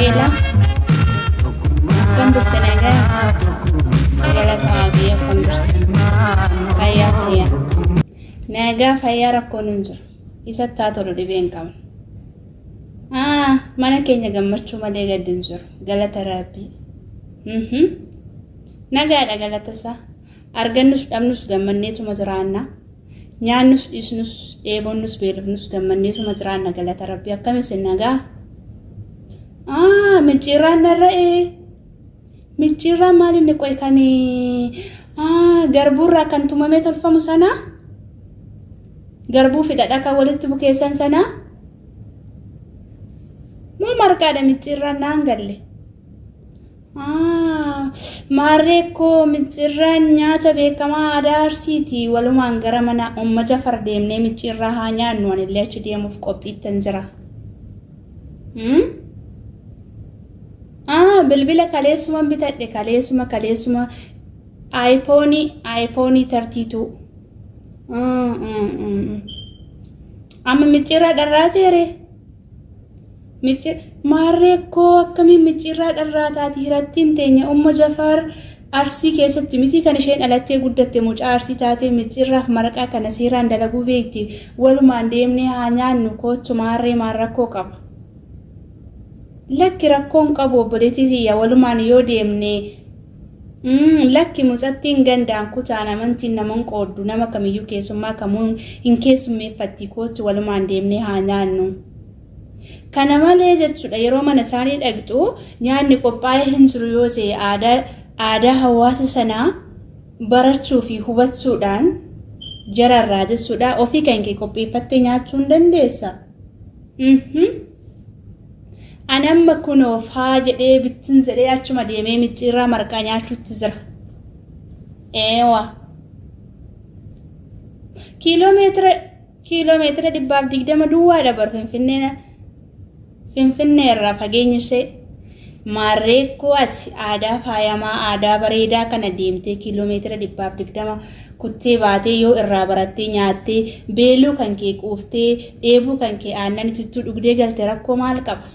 Eela. Akkam turte nagaa? Galata Waaqayyo akkam turte? Fayyaa fayyaa. Nagaa fayyaa rakkoon hin jiru. Isatti haa tolu dhibee hin qabnu. Ah, mana keenya gammachuu malee gaddi hin jiru. Galata Rabbii. Mhm. Nagaadha galata isaa. Argannus dhabnus gammanneetuma jiraanna. Nyaannus dhiisnus dheebonnus beelofnus gammanneetuma jiraanna galata Rabbii. Akkam isin nagaa? Ah, micciirraan narra'ee. Micciirraan maal inni qoy kan ah, garbuurraa kan tumamee tolfamu sana? Garbuu fi dhadhaa kan walitti bukeessan sana? Moo marqaadha micciirraan naan galle? Maarree koo micciirraan nyaata beekamaa aadaa Arsiiti. Walumaan gara mana Umma Jafar deemnee micciirraa haa nyaannu. Anillee achi deemuuf qophiittan jira. Bilbila kaleessuman bitadhe kaleessuma kaleessuma iPhone iPhone 32. Amma micciirraa dharraateere. Micci maarree koo akkamiin micciirraa dharraa taati hirattiin teenya Umma Jafaar Arsii keessatti mitii kan isheen dhalattee guddatte mucaa Arsii taatee micciirraaf maraqaa kana seeraan dalaguu beekti walumaan deemnee haa nyaannu koottu maarree maal rakkoo qaba. Lakki rakkoon qabu obboleettii tiyya walumaan yoo deemne lakki mucattiin gandaan kutaan amantiin naman qooddu nama kamiyyuu keessummaa kamuu hin keessummeeffatti koottu walumaan deemnee haa nyaannu. Kana malee jechuudha yeroo mana isaanii dhaqxu nyaanni qophaa'ee hin jiru yoo ta'e aadaa aadaa hawaasa sanaa barachuu fi hubachuudhaan jararraa jechuudha ofii kan kee qopheeffattee nyaachuu hin dandeessa. Ani amma kunoo faa jedhee bittin jedhee achuma deemee micciirraa marqaa nyaachuutti jira. Eewa. Kiiloo meetira Kiiloo meetira 120 duwwaadha bar Finfinnee Finfinnee irraa fageenyi ishee. Maarreekkoo ati aadaa faayamaa aadaa bareedaa kana deemtee kiiloo meetira 120 kuttee baatee yoo irraa barattee nyaattee beeluu kan kee quuftee dheebuu kan kee aannan itittuu dhugdee galte rakkoo maal qaba?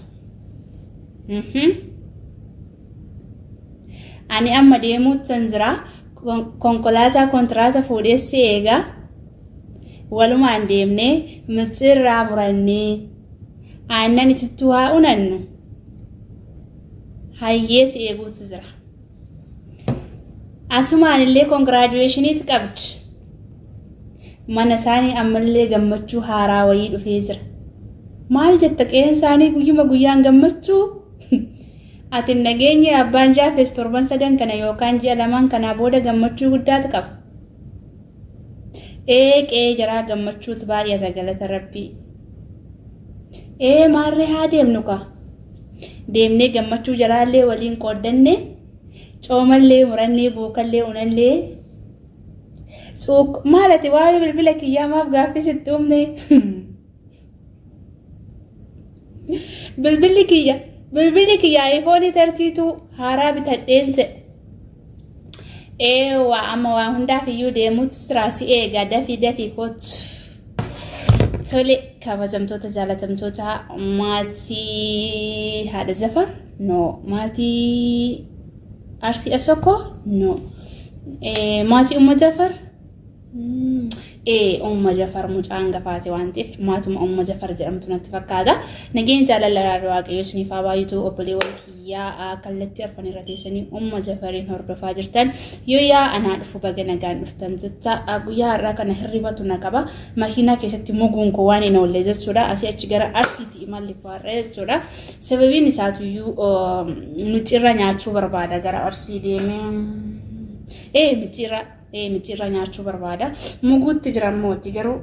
Ani amma deemuuttan jira. Konkolaataa kontiraata fuudhee si eega. Walumaan deemnee micciirraa murannee aannan itittuu haa unannu. Hayyee si eeguutu jira. Asumaan illee koongiraajuweeshiniitu qabdi. Mana isaanii ammallee gammachuu haaraa wayii dhufee jira. Maal jetta qe'een isaanii guyyuma guyyaan gammachuu? Ati hin dhageenye abbaan Jaafes torban sadan kana yookaan ji'a lamaan kanaa booda gammachuu guddaatu qaba. Ee qe'ee jaraa gammachuutu baay'ata galata rabbii. Ee maarree haa deemnu kaa. Deemnee gammachuu jaraallee waliin qooddanne coomallee murannee bookallee unallee cuuq maal ati waa'ee bilbila kiyyaa maaf gaaffii sitti uumne? Bilbilli kiyya bilbilli kiyya iPhone 32 haaraa bitadheen jedhe. Ee waa amma waa hundaaf iyyuu deemuutu jira si eega dafii dafii kootu. Tole kabajamtoota jaalatamtoota maatii haadha Jafar no maatii Arsii Asokoo no maatii Umma Jafar Ee Umma Jafar mucaa hangafaati waan ta'eef maatuma Umma Jafar jedhamtu natti fakkaata. Nageenya jaalala araarri waaqayyoo isiniif haa baay'atu obboleewwan kiyyaa kallattii arfan irra teessanii Umma Jafariin hordofaa jirtan. Yoo yaa anaa dhufu baga nagaan dhuftan jecha guyyaa har'aa kana hirribatu na qaba. Makiinaa keessatti muguun koo waan hin oolle jechuudha. Asii achi gara Arsiitti imalli koo har'a jechuudha. Sababiin isaatuyyuu micciirra nyaachuu barbaada gara Arsii deemee. Ee micciirra Ee micciirraa nyaachuu barbaada. Muguutti jira mooti garuu.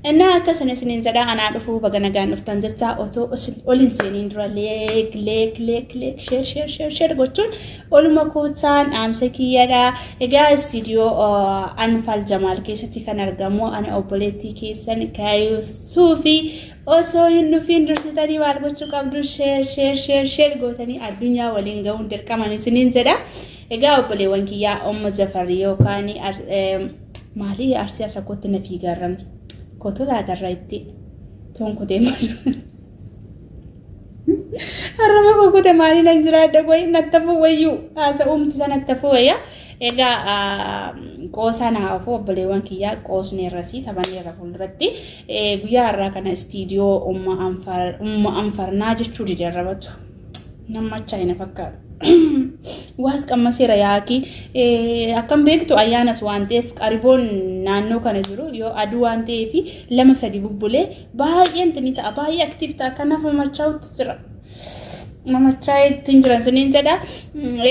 Innaa akkasuma isiniin jedha anaa dhufuu baga nagaan dhuftan jecha otoo isin ol hin seeniin dura leek leek leek leek sheer sheer sheer sheer gochuun oluma kootaan dhaamsa kiyyadha. Egaa istiidiyoo Anfaal Jamaal keessatti kan argamu ana obboleettii keessan kaayessuu fi osoo hin dhufiin dursitanii maal gochuu qabdu sheer sheer sheer sheer gootanii addunyaa waliin ga'uun dirqaman isiniin jedha. Egaa obboleewwan kiyyaa Ummu Jafar yookaan maalii Arsii Asakootti na fiigaarramne kotu laatarra itti tonkutee malu. kukute maaliin an jiraadha qoy nattafuu wayyuu haasa'uumti isa nattafuu wayya. Egaa qoosaa naa ofu obboleewwan kiyyaa qoosneerrasii taphanneerra fuulduratti guyyaa har'aa kana istiidiyoo umma anfarnaa jechuu dide arrabatu. Nammacha ina fakkaata. Waas qammaseera yaaki. Akkam beektu ayyaanas waan ta'eef qariboon naannoo kana jiru yoo aduu waan ta'eef lama sadi bubbulee baay'een ni ta'a baay'ee aktiif ta'a kanaaf mamachaa'utti jira. Mamachaa'etti jiran siniin jedha.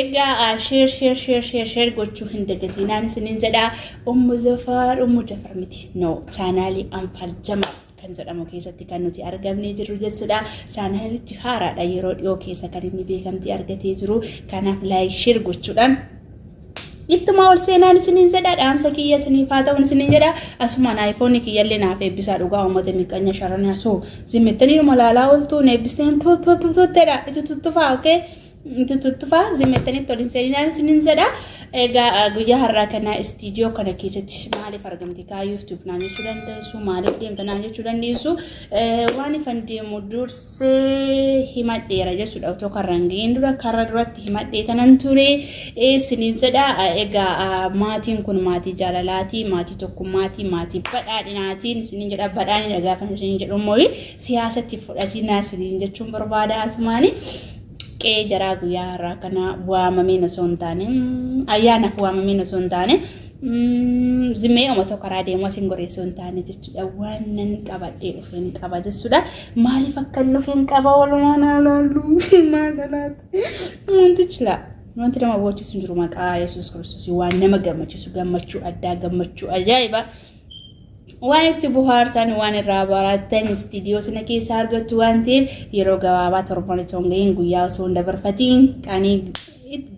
Egaa sheer sheer sheer sheer sheer gochuu hin dagatinaan siniin jedha. Ummu Zafaar Ummu Jafar miti. No chaanaalii Anfaal Jamaal kan jedhamu keessatti kan nuti argamnee jirru jechuudha. Chaanaalichi haaraadha yeroo dhiyoo keessa kan inni beekamtii argatee jiru. Kanaaf laayik sheer gochuudhaan ittuma ol seenaan isiniin jedha dhaamsa kiyya isiniif haa ta'uun isiniin jedha asumaan aayifoonni kiyyallee naaf eebbisaa dhugaa uummata miqqanya sharan asoo zimmettanii numa laalaa ooltuu eebbisteen tuuttuuttedha itti tuttufaa okee itti tuttufaa zimmettanitti ol hin seeninaan isiniin jedha egaa guyyaa har'aa kana istiidiyoo kana keessatti maaliif argamte kaayyuuf tuubnaan jechuu dandeessu maaliif deemta naan jechuu dandeessu waan ifan deemu dursa dursee himadheera jechuudha. Otoo karra hin ga'iin dura karra duratti himadhee tanan ture. Isiniin jedha egaa maatiin kun maatii jaalalaati, maatii tokkummaati, maatii badhaadhinaatiin isiniin jedha badhaadhina gaafa isiniin jedhu immoo siyaasatti fudhatinaa isiniin jechuun barbaada asumaani. Qe'ee jaraa guyyaa har'aa kana waamameen osoo hin taane ayyaanaaf waamameen osoo hin taane Zimmee oma tokko karaa deemu asin goree osoo hin taane jechuudha. Waan nan qabadhee dhufeen qaba jechuudha. Maaliif akka hin dhufeen qaba walumaan haa laallu. Maal laata? Wantichi laa. Wanti nama boochisu hin jiru maqaa Yesuus Kiristoos waan nama gammachiisu gammachuu addaa gammachuu ajaa'ibaa. Waan itti bohaartan waan irraa barattan istiidiyoo sana keessaa argattu waan ta'eef yeroo gabaabaa torban otoo hin gahiin guyyaa osoo hin dabarfatiin qanii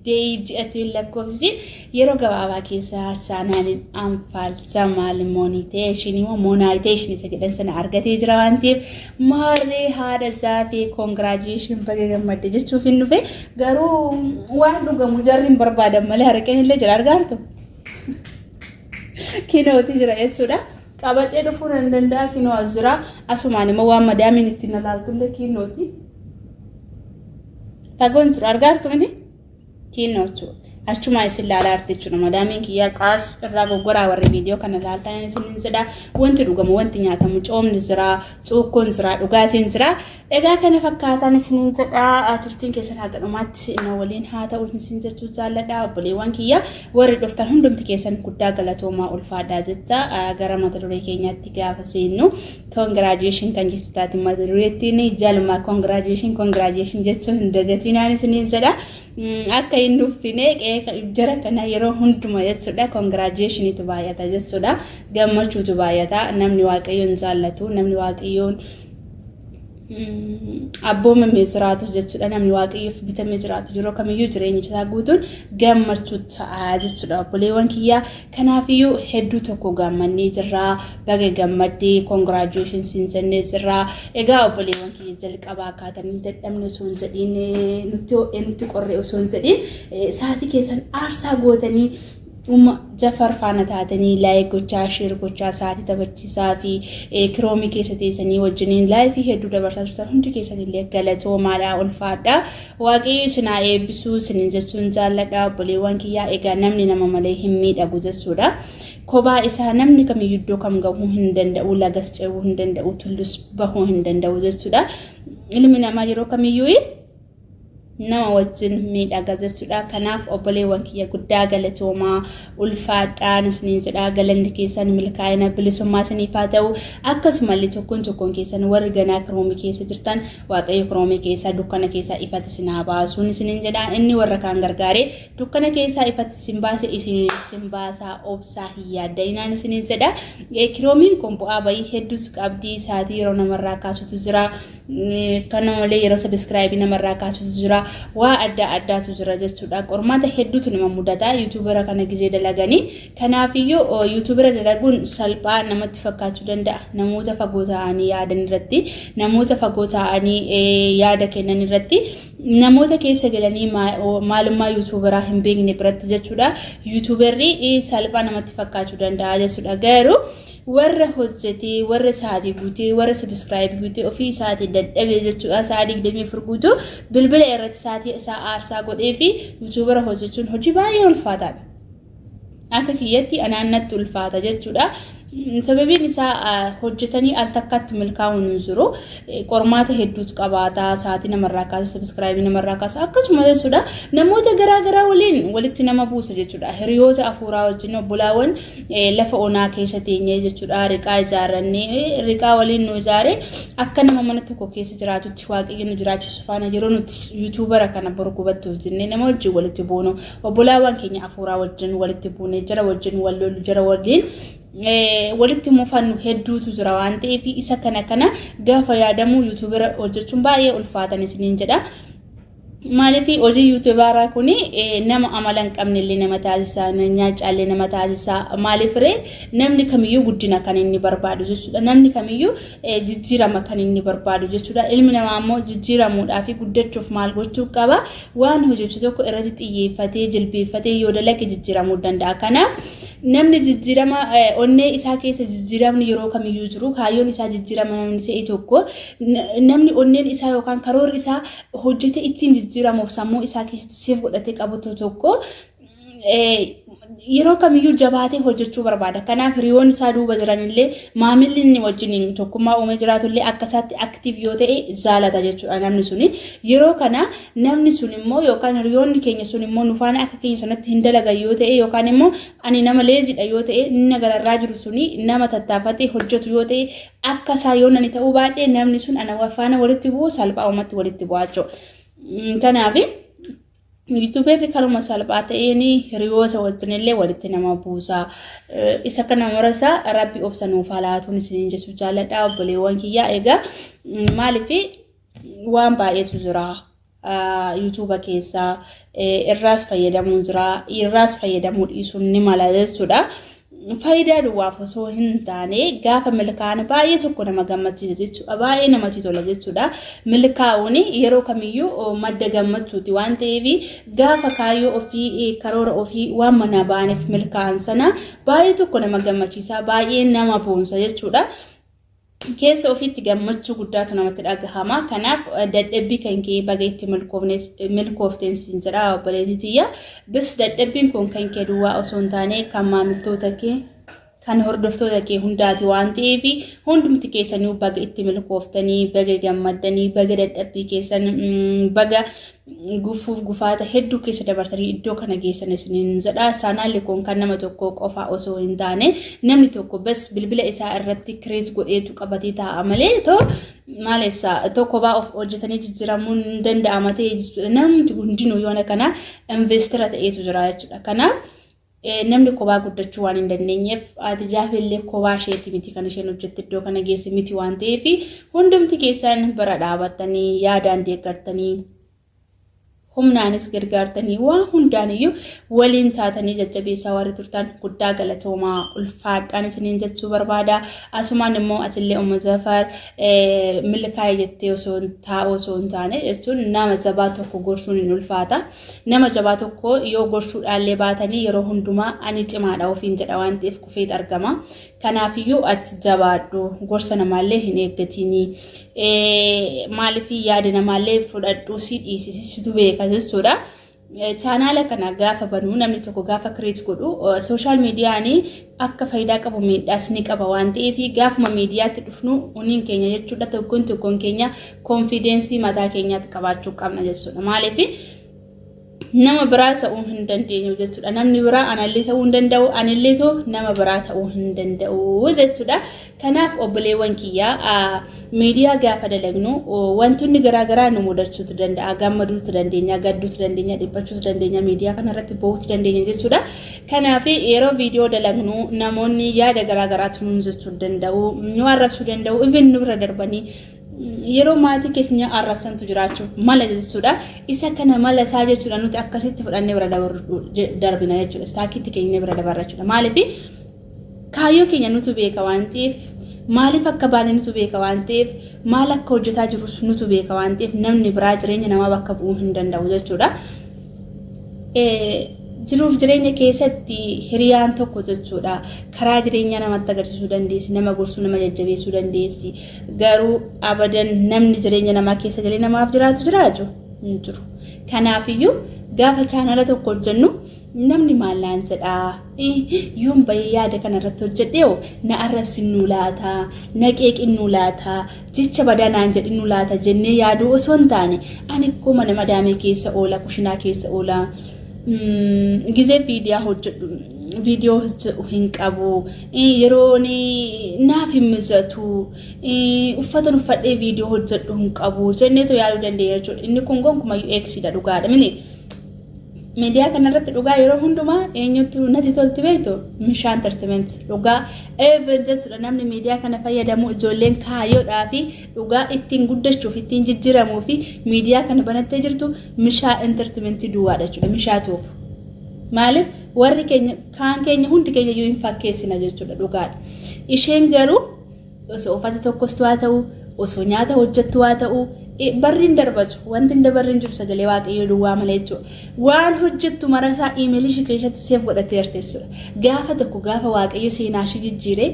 deeyi ji'atu hin lakkoofsisin yeroo gabaabaa keessa saanaaniin anfaal samaal mooniteeshinii moo moonaayiteeshinii isa jedhan sana argatee jira waan ta'eef maarree haadha isaa fi koongiraajuleeshin baga gammadde jechuuf hin dhufe garuu waan dhugamu jarri hin barbaadan malee haraqeen illee jira argaartu. Kinooti jira jechuudha. Qabadhee dhufuu nan danda'a kinoo as jira. Asumaan immoo waan madaamiin ittiin na laaltullee kinooti. Fagoon jiru argaa jirtu miti? Kiinoo jechuudha. Achumaa isin laalaa jirti jechuudha. Madaamiin kiyyaa qaas irraa goggoraa warri viidiyoo kana laaltan isin jedha. Wanti dhugamu wanti nyaatamu coomni jira, cuukkoon jira, dhugaatiin jira. Egaa kana fakkaataan isiniin jedha turtiin keessan haga dhumaatti na waliin haa ta'u isin jechuu jaalladha obboleewwan kiyya warri dhuftan hundumti keessan guddaa galatoomaa ulfaadhaa jecha gara mata duree keenyaatti gaafa seennu congratulation kan jettu taati mata dureettiin jalma congratulation congratulation jechuu hin dagatinaan isiniin jedha akka hin nuffine jara kana yeroo hunduma jechuudha congratulationitu baay'ata jechuudha gammachuutu baay'ata namni waaqayyoon jaallatu namni waaqayyoon abboomamee jiraatu jechuudha. Namni waaqayyoof bitamee jiraatu yeroo kamiyyuu jireenya isaa guutuun gammachuu ta'a jechuudha. Obboleewwan kiyyaa kanaafiyyuu hedduu tokko gammannee jirra. Baga gammaddee congratulations siin jennee jirra. Egaa obboleewwan kiyya jalqabaa akkaatanii dadhabne osoo hin jedhiin nutti ho'ee nutti qorree osoo hin jedhiin sa'aatii keessan aarsaa gootanii Dhuma Jafar faana taatanii like gochaa share gochaa sa'aatii taphachiisaa fi kiroomii keessa teessanii wajjiniin laayifii hedduu dabarsaa turtan hundi keessanillee galatoomaadha ulfaadha. Waaqayyo isin haa eebbisuu isinin jechuun jaalladha obboleewwan kiyyaa egaa namni nama malee hin miidhagu jechuudha. Kophaa isaa namni kamiyyuu iddoo kam gahuu hin danda'u lagas ce'uu hin danda'u tullus bahuu hin danda'u jechuudha. Ilmi namaa yeroo kamiyyuu nama wajjin miidhaga jechuudha. Kanaaf obboleewwan kiyya guddaa galatoomaa ulfaadhaan isiniin jedha galanni keessan milkaa'ina bilisummaa isiniif haa ta'u. Akkasumallee tokkoon tokkoon keessan warri ganaa kiroomii keessa jirtan waaqayyo kiroomii keessaa dukkana keessaa ifatti isin haa baasuun isiniin jedha. Inni warra kaan gargaaree dukkana keessaa ifatti isin baase isiniin isin baasaa obsaa hin yaadda'inaan isiniin jedha. Kiroomiin kun bu'aa bayii hedduus qabdi isaatii yeroo namarraa kaasutu jira. Kana malee yeroo sabiskiraayibii namarraa kaasutu jira. Waa adda addaatu jira jechuudha. Qormaata hedduutu nama mudata yuutuubara kana gizee dalaganii. Kanaafiyyuu yuutuubara dalaguun salphaa namatti fakkaachuu danda'a. Namoota fagoo taa'anii yaadan irratti, namoota fagoo taa'anii yaada kennan irratti, namoota keessa galanii maalummaa yuutuubaraa hin beekne biratti jechuudha. Yuutuubarri salphaa namatti fakkaachuu danda'a jechuudha. Garuu Warra hojjetee, warra sa'aatii guutee, warra sabiskiraayib guutee ofii isaatii dadhabee jechuudha. Sa'a 24 guutuu bilbila irratti sa'aatii isaa aarsaa godhee fi yuutuubara hojjechuun hojii baay'ee ulfaataadha. Akka kiyyatti anaan natti ulfaata jechuudha. Sababiin isaa hojjetanii al takkaatti milkaa'uun hin jiru. Qormaata hedduutu qabaata. Sa'aatii namarraa kaasa, sabiskiraayibii namarraa kaasa. Akkasuma jechuudha. Namoota garaa garaa waliin walitti nama buusa jechuudha. Hiriyoota afuuraa wajjin obbolaawwan lafa onaa keessa teenyee jechuudha. Riqaa ijaarrannee riqaa waliin nu ijaare akka nama mana tokko keessa jiraatutti waaqayyo nu jiraachisu faana yeroo nuti yuutuubara kana bor gubattuuf jennee nama wajjin walitti buunu obbolaawwan keenya afuuraa wajjin walitti buunee jara wajjin wal lollu jara waliin walitti mufannu hedduutu jira waan ta'eef isa kana kana gaafa yaadamu yuutuubara hojjechuun baay'ee ulfaatan isiniin jedha. Maaliif hojii yuutuubaraa kun nama amala hin qabne illee nama taasisa, nyaachaa illee nama taasisa. Maaliif ree namni kamiyyuu guddina kan inni barbaadu jechuudha. Namni kamiyyuu jijjiirama kan inni barbaadu jechuudha. Ilmi namaa immoo jijjiiramuudhaa fi guddachuuf maal gochuu qaba? Waan hojjetu tokko irratti xiyyeeffatee jilbeeffatee yoo dalage jijjiiramuu danda'a. Kanaaf namni jijjiirama onnee isaa keessa jijjiiramni yeroo kamiyyuu jiru kaayyoon isaa jijjiirama namni ta'e tokko namni onneen isaa yookaan karoorri isaa hojjete ittiin jijjiiramuuf sammuu isaa keessatti seef godhatee qabatu tokko yeroo kamiyyuu jabaatee hojjechuu barbaada. Kanaaf hiriyoonni isaa duuba jiranillee maamilli inni wajjin tokkummaa uumee jiraatullee akka isaatti aktiif yoo ta'e jaalata jechuudha namni suni. Yeroo kana namni sun immoo yookaan hiriyoonni keenya sun immoo nu faana akka keenya sanatti hin dalagan yoo ta'e yookaan immoo ani nama leezidha yoo ta'e inni gararraa jiru suni nama tattaafatee hojjetu yoo ta'e akka isaa yoo nani ta'uu baadhee namni sun ana faana walitti bu'u salphaa'umatti walitti bu'aa jechuudha. Kanaaf yuutuuberri karuma salphaa ta'een hiriyoota wajjinillee walitti nama buusa. Isa kana murasa rabbi obsa nuuf haa laatuun isiniin jechuu jaalladha obboleewwan kiyyaa. Egaa maaliif waan baay'eetu jira. Yuutuuba keessaa irraas fayyadamuun jira. Irraas fayyadamuu dhiisuun ni mala jechuudha. Faayidaa duwwaaf osoo hin taane gaafa milkaa'an baay'ee tokko nama gammachiisa jechuudha. Baay'ee namatti tola jechuudha. Milkaa'uun yeroo kamiyyuu madda gammachuuti waan ta'eef gaafa kaayyoo ofii karoora ofii waan manaa ba'aniif milkaa'an sana baay'ee tokko nama gammachiisa. Baay'ee nama boonsa jechuudha. Keessa ofiitti gammachuu guddaatu namatti dhagahama. Kanaaf dadhabbii kan kee baga itti milkoofteen siin jedha obboleettii tiyya. Bis dadhabbiin kun kan kee duwwaa osoo hin taane kan maamiltoota kee kan hordoftoota kee hundaati waan ta'eef hundumti keessanuu baga itti milkooftanii baga gammaddanii baga dadhabbii keessan baga gufuuf gufaata hedduu keessa dabartanii iddoo kana geessan isiniin jedha. Chaanaalli kun kan nama tokko qofa osoo hin taane namni tokko bas bilbila isaa irratti kireet godheetu qabatee taa'a malee too maalessa tokko baa of hojjetanii jijjiiramuun hin danda'ama ta'e jechuudha. Namni hundinuu yoona kana investira ta'eetu jira jechuudha. Kanaaf namni kophaa guddachuu waan hin dandeenyeef haati jaafeellee kophaa isheeti miti kan isheen hojjette iddoo kana geesse miti waan ta'eef hundumti keessan bira dhaabattanii yaadaan deeggartanii humnaanis gargaartanii waa hundaaniyyuu waliin taatanii jajjabeessaa warri turtan guddaa galatoomaa ulfaadhaan isiniin jechuu barbaada. Asumaan immoo atillee Umma Zafar milkaa'e jettee osoo taa'u osoo hin taane jechuun nama jabaa tokko gorsuun hin ulfaata. Nama jabaa tokko yoo gorsuudhaallee baatanii yeroo hundumaa ani cimaadha ofiin jedha waan ta'eef kufeet argama. Kanaafiyyuu ati jabaadhu gorsa namaallee hin eeggatiini. Maaliif yaada namaallee fudhadhu si dhiisisi situ beeka jechuudha. Chaanaala kana gaafa banuu namni tokko gaafa kireet godhu sooshaal miidiyaan akka faayidaa qabu miidhaas ni qaba waan ta'eef gaafuma miidiyaatti dhufnu uniin keenya jechuudha tokkoon tokkoon keenya koonfideensii mataa keenyaatti qabaachuu qabna jechuudha. Maaliif nama biraa ta'uu hin dandeenyu jechuudha. Namni biraa anallee ta'uu hin danda'u, anillee too nama biraa ta'uu hin danda'u jechuudha. Kanaaf obboleewwan kiyyaa miidiyaa gaafa dalagnu wantoonni garaagaraa nu mudachuutu danda'a. Gammaduutu dandeenya, gadduutu dandeenya, dhiphachuutu dandeenya, miidiyaa kanarratti bo'uutu dandeenya jechuudha. Kanaaf yeroo viidiyoo dalagnu namoonni yaada garaagaraatu nuun jechuu danda'u, nu arrabsuu danda'u, even nurra darbanii yeroo maatii keenya arrabsantu jiraachuu mala jechuudha. Isa kana mala isaa jechuudha nuti akkasitti fudhannee bira darbina jechuudha. Istaakiitti keenya bira dabarra jechuudha. Maaliif kaayyoo keenya nutu beeka waan ta'eef maaliif akka baane nutu beeka waan ta'eef maal akka hojjetaa jirus nutu beeka waan ta'eef namni biraa jireenya namaa bakka bu'uu hin danda'u jechuudha. Jiruuf jireenya keessatti hiriyaan tokko jechuudha. Karaa jireenyaa namatti agarsiisuu dandeessi, nama gorsuu, nama jajjabeessuu dandeessi. Garuu abadan namni jireenya namaa keessa galee namaaf jiraatu jiraatu hin jiru. Kanaafiyyuu gaafa chaanala tokko hojjennu namni maal naan jedhaa? Yoon bahee yaada kana irratti hojjedhee hoo na arrabsinnuu laata? Na qeeqinnuu laata? Jecha badaa naan jedhinnuu laata jennee yaaduu osoo hin taane ani koo mana madaamee keessa oola, kushinaa keessa oola. Gizee viidiyaa hojjedhu viidiyoo hojjedhu hin qabu. Yeroon naaf hin mijatu. Uffatan uffadhee viidiyoo hojjedhu hin qabu jenneetu yaaduu dandeenya jechuudha. Inni kun gonkumayyuu eegsiidha dhugaadha mini. Miidiyaa kanarratti dhugaa yeroo hundumaa eenyutu natti tolti beektu Mishaa Entertainment dhugaa even jechuudha namni miidiyaa kana fayyadamu ijoolleen kaayyoodhaa fi dhugaa ittiin guddachuuf ittiin jijjiiramuu fi miidiyaa kana banattee jirtu Mishaa Entertainment duwwaadha jechuudha Mishaa Tuub. Maaliif warri keenya kaan keenya hundi keenya iyyuu hin fakkeessina jechuudha dhugaadha. Isheen garuu Osoo uffata tokkostu haa ta'u, osoo nyaata hojjettu haa ta'u, barri hin darbatu. Wanti hin dabarre hin jiru sagalee Waaqayyoo duwwaa malee jechuudha. Waan hojjettu marasaa iimeelii ishee keessatti seef godhatteerti jechuudha. Gaafa tokko gaafa Waaqayyo seenaa ishee jijjiire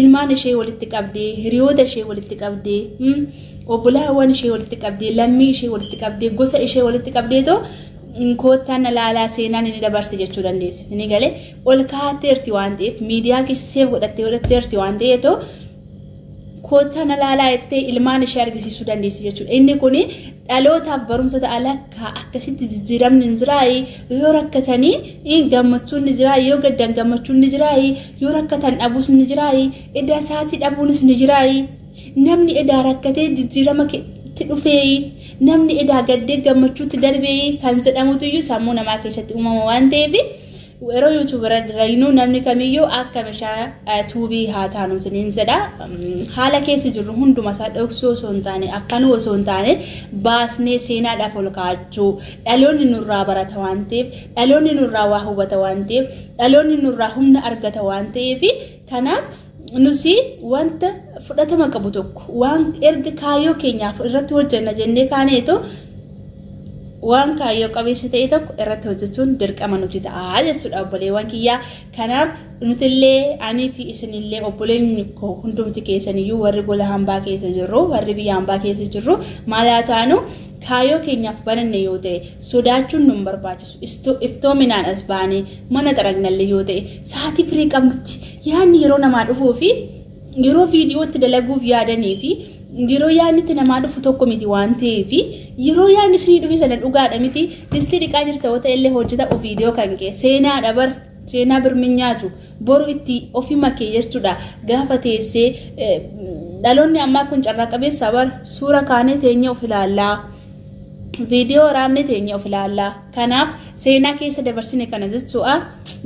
ilmaan ishee walitti qabdee, hiriyoota ishee walitti qabdee, obbolaawwan ishee walitti qabdee, lammii ishee walitti qabdee, gosa ishee walitti qabdeetoo koottaa na laalaa seenaan inni dabarse jechuu dandeessi. Inni galee ol kaa'atteerti waan ta'eef miidiyaa keessa seef godhattee godhatteerti waan ta'eef koottaa na laalaa jettee ilmaan ishee argisiisuu dandeessi jechuudha. Inni kun dhalootaaf barumsa ta'a lakkaa akkasitti jijjiiramni hin jiraayi yoo rakkatanii gammachuun ni jiraayi yoo gaddan gammachuun ni jiraayi yoo rakkatan dhabuus ni jiraayi edaa sa'aatii dhabuunis ni jiraayi namni edaa rakkatee jijjiirama itti dhufeeyi namni edaa gaddee gammachuutti darbeeyi kan jedhamutu iyyuu sammuu namaa keessatti uumama waan ta'eef yeroo YouTube irra dalagnuu namni kamiyyuu akka meeshaa tuubii haa taanu isiniin jedha. Haala keessa jirru hunduma isaa dhoksuu osoo hin taane affanuu osoo hin taane baasnee seenaadhaaf ol kaa'achuu dhaloonni nurraa barata waan ta'eef dhaloonni nurraa waa hubata waan ta'eef dhaloonni nurraa humna argata waan ta'eef kanaaf nusi wanta fudhatama qabu tokko waan erga kaayyoo keenyaaf irratti hojjenna jennee kaaneetu waan kaayyoo qabeessa ta'e tokko irratti hojjechuun dirqama nuti ta'a jechuudha obboleewwan kiyyaa. Kanaaf nutillee anii fi isinillee obboleen koo hundumti keessaniyyuu warri gola hambaa keessa jirru warri biyya hambaa keessa jirru maal haa taanu kaayyoo keenyaaf baranne yoo ta'e sodaachuun nun barbaachisu. Iftoominaan as baanee mana xaragnallee yoo ta'e sa'aatii firii qabnutti yaadni yeroo namaa dhufuu fi yeroo viidiyootti dalaguuf yaadanii fi yeroo yaadni itti namaa dhufu tokko miti waan ta'eef yeroo yaadni isinii dhufe sana dhugaadha miti distii dhiqaa jirta yoo ta'e illee hojjeta viidiyoo kan kee seenaadha bar seenaa birmin nyaatu boru itti ofi makee jechuudha gaafa teessee dhaloonni ammaa kun carraa qabeessa bar suura kaanee teenyee of ilaallaa viidiyoo waraabnee teenyee of ilaallaa kanaaf seenaa keessa dabarsine kana jechuudha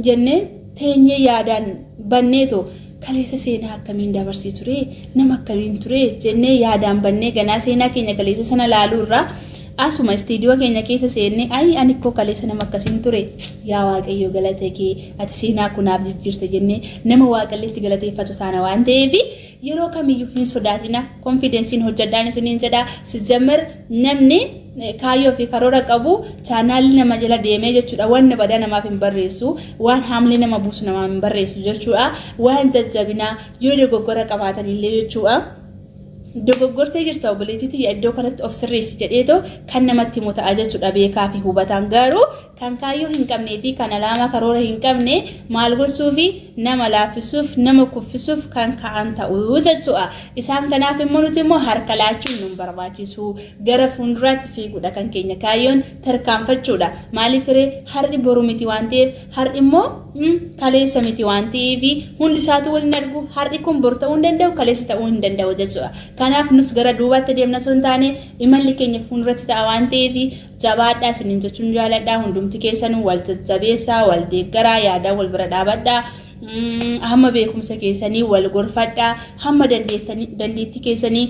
jennee teenyee yaadaan banneetu kaleessa seenaa akkamiin dabarsee ture nama akkamiin ture jennee yaadaan bannee ganaa seenaa keenya kaleessa sana laaluu irraa asuma istiidiyoo keenya keessa seennee ayi ani koo kaleessa nama akkasiin ture yaa waaqayyo galata kee ati seenaa kunaaf jijjiirte jennee nama waaqayyotti galateeffatu taana waan ta'eef yeroo kamiyyuu hin sodaatina konfidensiin hojjedhaan isiniin jedha sijjammer namni kaayyoo fi karoora qabu chaanaalli nama jala deemee jechuudha wanni badaa namaaf hin barreessu waan haamlee nama buusu namaaf hin barreessu jechuudha waan jajjabinaa yoo dogoggora qabaatan illee jechuudha. Dogoggortee jirta obboleettii tiyya iddoo kanatti of sirreessi jedheetoo kan namatti himu ta'a jechuudha beekaa fi hubataan garuu Kan kaayyoo hin qabnee fi kan alaamaa karoora hin qabne maal gochuufi nama laaffisuuf nama kuffisuuf kan ka'an ta'u jechuudha. Isaan kanaaf immoo nuti immoo harka laachuun nun barbaachisu. Gara fuulduraatti fiiguudha kan keenya kaayyoon tarkaanfachuudha. Maaliif ree har'i boru miti waan ta'eef har'i immoo kaleessa miti waan ta'eef hundi isaatu wal hin argu har'i kun bor ta'uu hin danda'u kaleessa ta'uu hin danda'u jechuudha. Kanaaf nus gara duubaatti deemna osoo hin taane imalli keenya fuulduratti ta'a waan ta'eef Jabaadhaa isiniin jechuun jaaladha. Hundumti keessanuu wal jajjabeessaa, wal deeggaraa, yaadaan wal bira dhaabadhaa. Hamma beekumsa keessanii wal gorfadhaa. Hamma dandeettii keessanii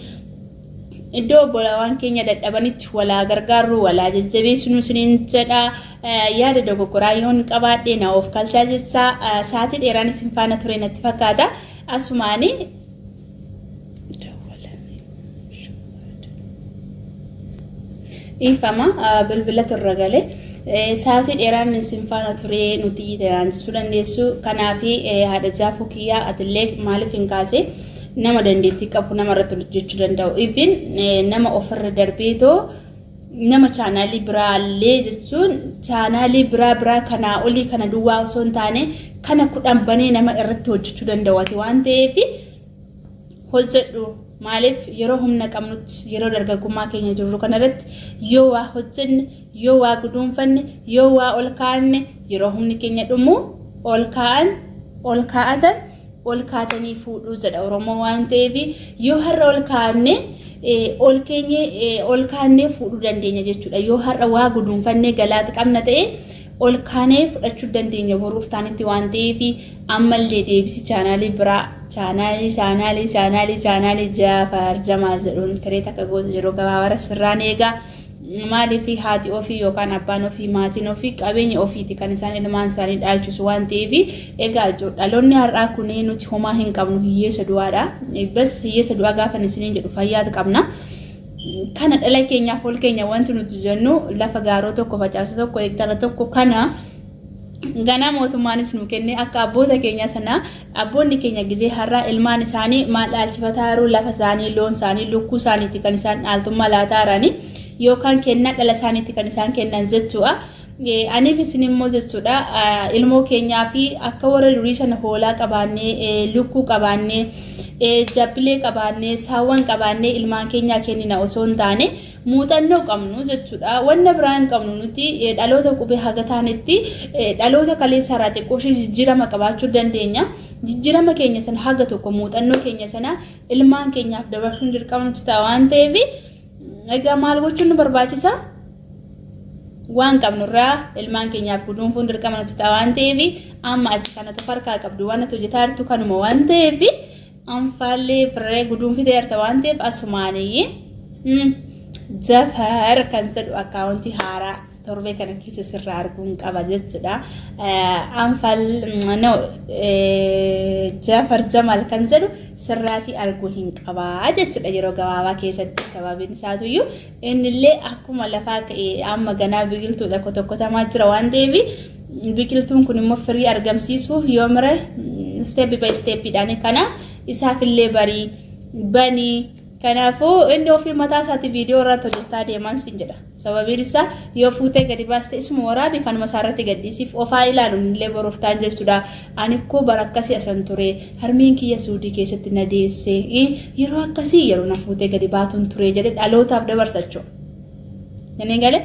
iddoo obbolaawwan keenya dadhabanitti walaa gargaarru, walaa jajjabeessinu isiniin jedha. Yaada dogoggoraa yoon qabaadhe na of kalchaa jecha sa'aatii dheeraan isin faana ture natti fakkaata. Asumaanii Dhiifama bilbilatu irra gale. Sa'aatii dheeraan isin faana ture nuti iyyite jechuu dandeessu. Kanaaf haadha jaafuu kiyyaa atillee maaliif hin kaase nama dandeettii qabu nama irratti hojjechuu danda'u. Even nama ofirra darbeetoo nama chaanaalii biraallee jechuun chaanaalii biraa biraa kanaa olii kana duwwaa osoo hin taane kana 10 banee nama irratti hojjechuu danda'u ati waan ta'eef hojjedhu. Maaliif yeroo humna qabnutti yeroo dargaggummaa keenya jirru kanarratti yoo waa hojjenne yoo waa guduunfanne yoo waa ol kaa'anne yeroo humni keenya dhumu ol kaa'an ol kaa'atan ol kaatanii fuudhuu jedha Oromoo waan ta'eef yoo har'a ol kaa'anne ol keenye ol kaannee fuudhuu dandeenya jechuudha. Yoo har'a waa guduunfannee galaata qabna ta'e ol kaanee fudhachuu dandeenya boruuf taanitti waan ta'eef ammallee deebisi chaanaalii biraa chaanaalii chaanaalii chaanaalii chaanaalii Jaafar Jamaal jedhuun kiree takka goota yeroo gabaabara sirraan eegaa. Maaliif haati ofii yookaan abbaan ofii maatiin ofii qabeenya ofiiti kan isaan ilmaan isaanii dhaalchisu waan ta'eef egaa dhaloonni har'aa kun nuti homaa hin qabnu hiyyeessa du'aadha. Bas hiyyeessa du'aa gaafa isiniin jedhu fayyaatu qabna. Kana dhala keenyaaf ol keenya wanti nuti jennu lafa gaaroo tokko facaasu tokko heektara tokko kana ganaa mootummaanis nu kenne akka abboota keenya sana abboonni keenya gizee har'aa ilmaan isaanii maal dhaalchifataa jiru lafa isaanii loon isaanii lukkuu isaaniiti kan isaan dhaaltummaa laataa jiranii yookaan kennaa dhala isaaniiti kan isaan kennan jechuudha. Aniif isin immoo jechuudha ilmoo keenyaa fi akka warra durii sana hoolaa qabaannee lukkuu qabaannee jabbilee qabaannee saawwan qabaannee ilmaan keenyaa kennina osoo hin taane muuxannoo qabnu jechuudha. Wanna biraa hin qabnu nuti dhaloota qubee haga taanetti dhaloota kaleessa irraa xiqqoo ishee jijjiirama qabaachuu dandeenya. Jijjiirama keenya sana haga tokko muuxannoo keenya sana ilmaan keenyaaf dabarsuun dirqama nuti ta'a waan ta'eef egaa maal gochuun nu barbaachisa? Waan qabnurraa ilmaan keenyaaf guduunfuun dirqama nuti ta'a waan ta'eef amma ati kanatu harkaa qabdu waan ati hojjetaa jirtu kanuma waan ta'eef Anfaallee firree guduunfiteerta waan ta'eef asumaaniyyi Jafar kan jedhu akkaawuntii haaraa torbee kana keessa sirraa arguun qaba jechuudha. Anfaal no Jafar Jamal kan jedhu sirraatii arguu hin qabaa jechuudha yeroo gabaabaa keessatti sababiin isaatuyyuu innillee akkuma lafaa ka'e amma ganaa biqiltuudha kotokkotamaa jira waan ta'eef biqiltuun kun immoo firii argamsiisuuf yoo mire step by stepidhaan kana isaafillee barii banii kanaafuu inni ofii mataa isaatti viidiyoo irratti hojjetaa deemaan sin jedha sababiin isaa yoo fuutee gadi baaste isuma waraabi kanuma isaa irratti gadhiisiif ofaa ilaalu illee boruuf ta'an jechuudha ani koo bara akkasii asan ture harmeen kiyya suudii keessatti na deesse yeroo akkasii yeroo na fuutee gadi baatuun ture jedhe dhalootaaf dabarsa jechuudha. Inni galee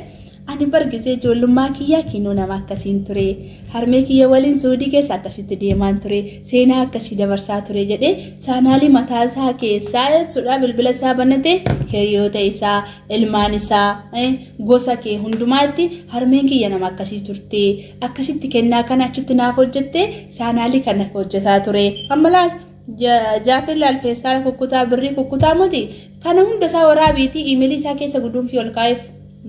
Ani bar gizee ijoollummaa kiyyaa kinoo nama akkasiin ture. Harmee kiyya waliin Suudii keessa akkasitti deemaan ture. Seenaa akkasii dabarsaa ture jedhee chaanaalii mataa isaa keessaa jechuudha bilbila isaa banatee hiriyoota isaa, ilmaan isaa, gosa kee hundumaatti harmeen kiyya nama akkasii turte. Akkasitti kennaa kana achitti naaf hojjette chaanaalii kana hojjetaa ture. Amma laal Jaafeen laal feestaala kukkutaa birrii kukkutaa moti kana hunda isaa waraabiitii iimeelii isaa keessa guduunfii ol kaa'eef.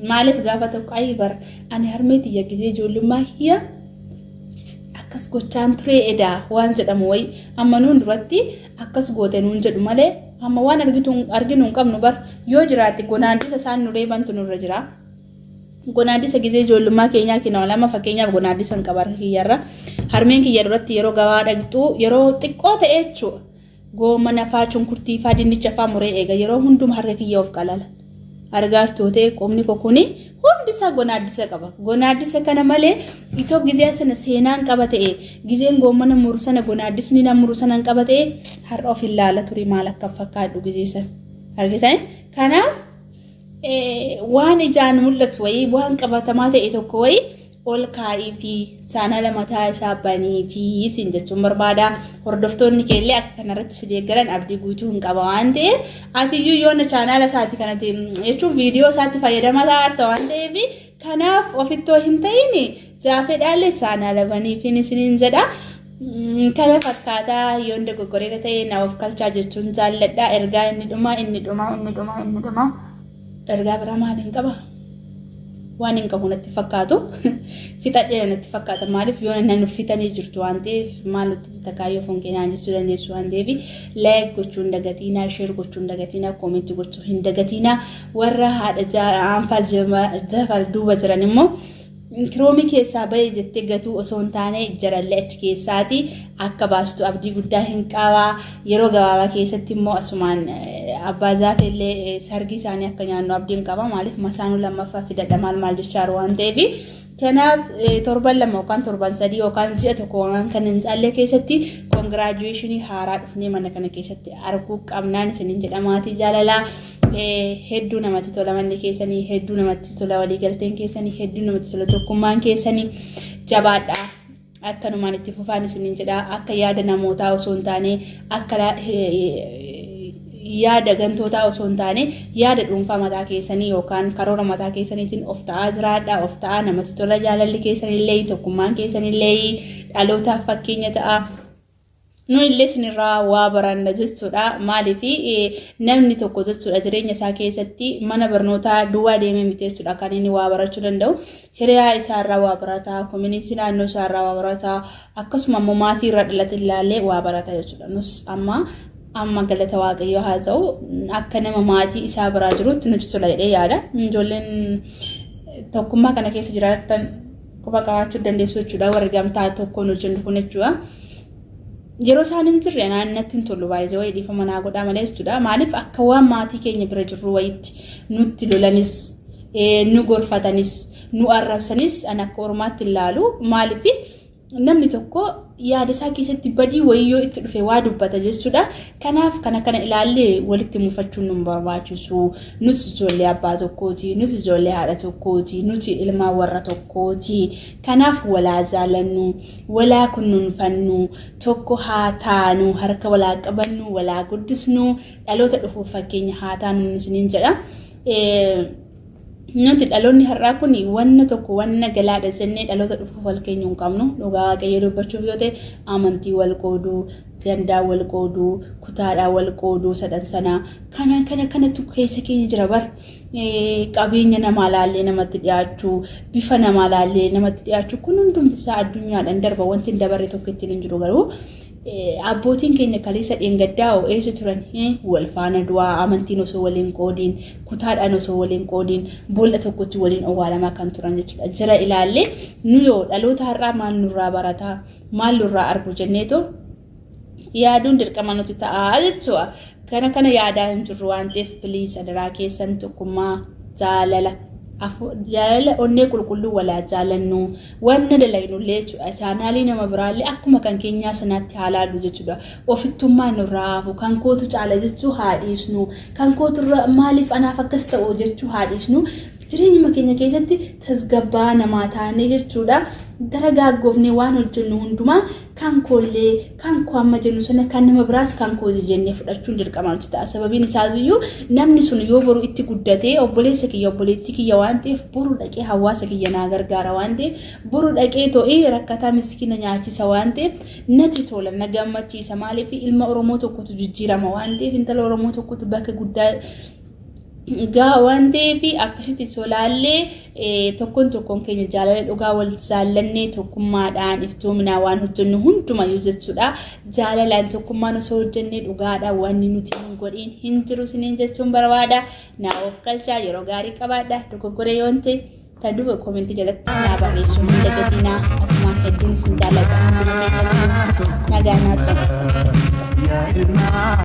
Maaliif gaafa tokko ayi bar ani harmee tiyya gizee ijoollummaa kiyya akkas gochaan turee edaa waan jedhamu wayi amma nuun duratti akkas goote nuun jedhu malee amma waan argitu arginu hin qabnu bar yoo jiraate gonaandisa isaan nu reebantu nurra jira. Gonaandisa gizee ijoollummaa keenyaa kina lama fakkeenyaaf gonaandisa hin qaba harka kiyyarra harmeen kiyya duratti yeroo gabaa dhaqxu yeroo xiqqoo ta'e jechuudha. Goomana faa chunkurtii faa dinnicha faa muree eega yeroo hunduma harka kiyya of qalala. Argaartu yoo ta'e qomni koo kuni hundi isaa gonaaddisa qaba. Gonaaddisa kana malee itoo gizee sana seenaan qaba ta'e gizeen goomana muru sana gonaaddisni na muru sana hin qaba ta'e har'a of hin laala ture maal akka fakkaadhu gizee sana. Argitanii? Kanaaf waan ijaan mul'atu wayii waan qabatamaa ta'e tokko wayii ol kaa'iifi chaanala mataa isaa baniifi siin jechuun barbaada. Hordoftoonni kee illee akka kanarratti si deeggaran abdii guutuu hin qaba waan ta'eef atiyyuu yoona chaanala isaati kanatti jechuun viidiyoo isaatti fayyadamaa ta'arta waan ta'eef kanaaf ofittoo hin ta'in jaafeedhaallee chaanala baniifiin isiniin jedha. Kana fakkaataa yoon dogoggoreera ta'e na of kalchaa jechuun jaalladha. Ergaa inni dhumaa inni dhumaa inni dhumaa inni dhumaa ergaa biraa maaliin qaba? Waan hin qabu natti fakkaatu. Fixadheera natti fakkaata. Maaliif yoo na nuffitanii jirtu waan ta'eef maal nutti jetta kaayyoo foon keenyaa jechuu dandeessu waan ta'eef like gochuu hin dagatiinaa, share gochuu hin dagatiinaa, comment gochuu hin dagatiinaa. Warra haadha anfaal jafal duuba jiran immoo Kiroomii keessaa ba'e jettee gatuu osoo hin taane jarallee achi keessaati akka baastu abdii guddaa hin qaba. Yeroo gabaabaa keessatti immoo asumaan abbaa zaafeellee sargii isaanii akka nyaannu abdii hin qaba. Maaliif masaanuu lammaffaa fidadha maal maal jechaa jiru waan ta'eef. Kanaaf torban 2 yookaan torban 3 yookaan ji'a tokko waan kan hin caalle keessatti koongiraajuweeshinii haaraa dhufnee mana kana keessatti arguu qabnaan isiniin jedha maatii jaalalaa. Hedduu namatti tola manni keessanii, hedduu namatti tola waliigalteen keessanii, hedduu namatti tola tokkummaan keessanii. Jabaadhaa. Akkanumaan itti fufaan isiniin jedha. Akka yaada namootaa osoo hin taane, akka yaada gantootaa osoo hin taane, yaada dhuunfaa mataa keessanii yookaan karoora mataa keessaniitiin of ta'aa jiraadha. Of ta'aa, namatti tola jaalalli keessanillee, tokkummaan keessanillee dhalootaaf fakkeenya ta'a. Nu illee isinirraa waa baranna jechuudha. Maaliif namni tokko jechuudha jireenya isaa keessatti mana barnootaa duwwaa deemee miti jechuudha kan inni waa barachuu danda'u. Hiriyaa isaarraa waa barata, koominiitii naannoo isaarraa waa barata, akkasuma immoo maatii irraa dhalate ilaallee waa barata jechuudha. Nus amma amma galata Waaqayyoo haa ta'u akka nama maatii isaa biraa jirutti nuti tola jedhee yaada. Ijoolleen tokkummaa kana keessa jiraatan quba qabaachuu dandeessu jechuudha. Warri gamtaa tokkoon hojjennu kun jechuudha. Yeroo isaan hin jirre anaan natti hin tolu, baay'ee wayii dhiifama naa godhaa malee jechuudha. Maaliif akka waan maatii keenya bira jirru wayitti nutti lolanis, nu gorfatanis, nu arrabsanis an akka ormaatti hin laalu. Maaliif namni tokko yaada isaa keessatti badii wayii yoo itti dhufe waa dubbata jechuudha. Kanaaf kana kana ilaallee walitti mufachuun nu barbaachisu. Nuti ijoollee abbaa tokkooti, nuti ijoollee haadha tokkooti, nuti ilmaan warra tokkooti. Kanaaf walaa jaalannu, walaa kunuunfannu, tokko haa taanu, harka walaa qabannu, walaa guddisnu, dhaloota dhufuuf fakkeenya haa taanu isiniin jedha. Nuti dhaloonni har'aa kun wanna tokko wanna galaadha jennee dhaloota dhufuuf wal keenyu hin qabnu. Dhugaa Waaqayyoo dubbachuuf yoo ta'e amantii wal qooduu, gandaa wal qooduu, kutaadhaa wal qooduu sadan sanaa kana kana kanatu keessa keenya jira bar. Qabeenya namaa laallee namatti dhiyaachuu, bifa namaa laallee namatti dhiyaachuu, kun hundumti isaa addunyaadhaan darba, wanti hin dabarre tokko ittiin hin jiru. Garuu abbootiin keenya kaleessa dheengaddaa hoo eessa turan? Wal faana du'aa, amantiin osoo waliin qoodiin, kutaadhaan osoo waliin qoodiin, boolla tokkotti waliin owwaalamaa kan turan jechuudha. Jara ilaallee nu yoo dhaloota har'aa maal nurraa barataa, maal nurraa argu jenneetoo yaaduun dirqama nuti ta'a jechuudha. Kana kana yaadaa hin jirru waan ta'eef, please, adaraa keessan, tokkummaa, jaalala jaalala onnee qulqulluu walaa jaalannu, wanna dalagnullee jechuudha. Chaanaalii nama biraallee akkuma kan keenyaa sanaatti haa laallu jechuudha. Ofittummaan nurraa hafu, kan kootu caala jechuu haa dhiisnu, kan kooturra maaliif anaaf akkas ta'u jechuu haa dhiisnu. Jireenyuma keenya keessatti tasgabbaa namaa taanee jechuudha. Daragaaggoofnee waan hojjennu hundumaa kan koollee kan koo amma jennu sana kan nama biraas kan kooti jennee fudhachuun dirqama nuti ta'a. Sababiin isaatiyyuu namni sun yoo boru itti guddatee obboleessa kiyya, obboleettii kiyya waan ta'eef, boru dhaqee hawaasa kiyya naa gargaara waan ta'eef, boru dhaqee to'ii rakkataa miskiina nyaachisa waan ta'eef, natti tola, na gammachiisa. Maaliif ilma Oromoo tokkotu jijjiirama waan ta'eef, intala Oromoo tokkotu bakka guddaa gaa waan ta'eef, akkasitti tolaallee tokkoon tokkoon keenya jaalala dhugaa wal jaallannee, tokkummaadhaan iftoominaa waan hojjennu hundumayyuu jechuudha. Jaalalaan tokkummaan osoo hojjennee dhugaadha wanni nuti hin godhiin hin jiru isiniin jechuun barbaada. Naa of galchaa, yeroo gaarii qabaadha. Dogoggoree yoon ta'e ta duba koomentii jalatti naa barreessuu hin dagatinaa. Asumaan hedduun isin jaalladha. Nagaa naa ta'e.